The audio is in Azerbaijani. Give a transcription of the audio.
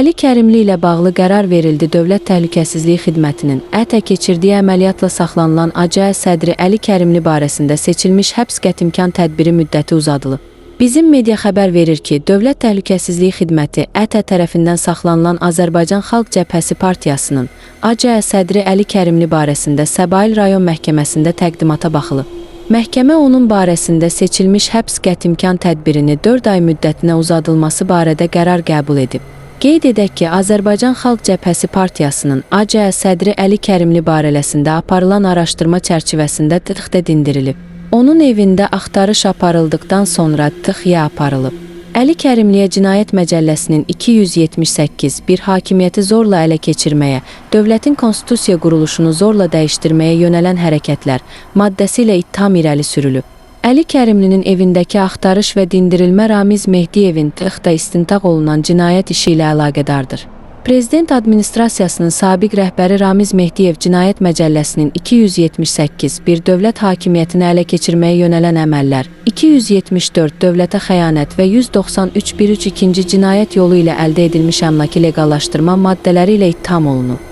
Əli Kərimli ilə bağlı qərar verildi. Dövlət Təhlükəsizliyi Xidmətinin ƏT keçirdiyi əməliyyatla saxlanılan ACƏ sədri Əli Kərimli barəsində seçilmiş həbs qətimkan tədbiri müddəti uzadılıb. Bizim media xəbər verir ki, Dövlət Təhlükəsizliyi Xidməti ƏT tərəfindən saxlanılan Azərbaycan Xalq Cəbhəsi Partiyasının ACƏ sədri Əli Kərimli barəsində Səbail rayon məhkəməsində təqdimata baxılıb. Məhkəmə onun barəsində seçilmiş həbs qətimkan tədbirini 4 ay müddətinə uzadılması barədə qərar qəbul edib. Qeyd edək ki, Azərbaycan Xalq Cəbhəsi Partiyasının ACƏ sədri Əli Kərimli barəsində aparılan araşdırma çərçivəsində TXT dindirilib. Onun evində axtarış aparıldıqdan sonra TXY aparılıb. Əli Kərimliyə Cinayət Məcəlləsinin 278 bir hakimiyyəti zorla ələ keçirməyə, dövlətin konstitusiya quruluşunu zorla dəyişdirməyə yönələn hərəkətlər maddəsi ilə ittiham irəli sürülüb. Əli Kərimlinin evindəki axtarış və dindirilmə Ramiz Mehdiyevin TXT-da istintaq olunan cinayət işi ilə əlaqədardır. Prezident administrasiyasının sabiq rəhbəri Ramiz Mehdiyev Cinayət Məcəlləsinin 278 bir dövlət hakimiyyətini ələ keçirməyə yönələn əməllər, 274 dövlətə xəyanət və 193 1 3 ikinci cinayət yolu ilə əldə edilmiş əmlakı leqallaşdırma maddələri ilə ittiham olunub.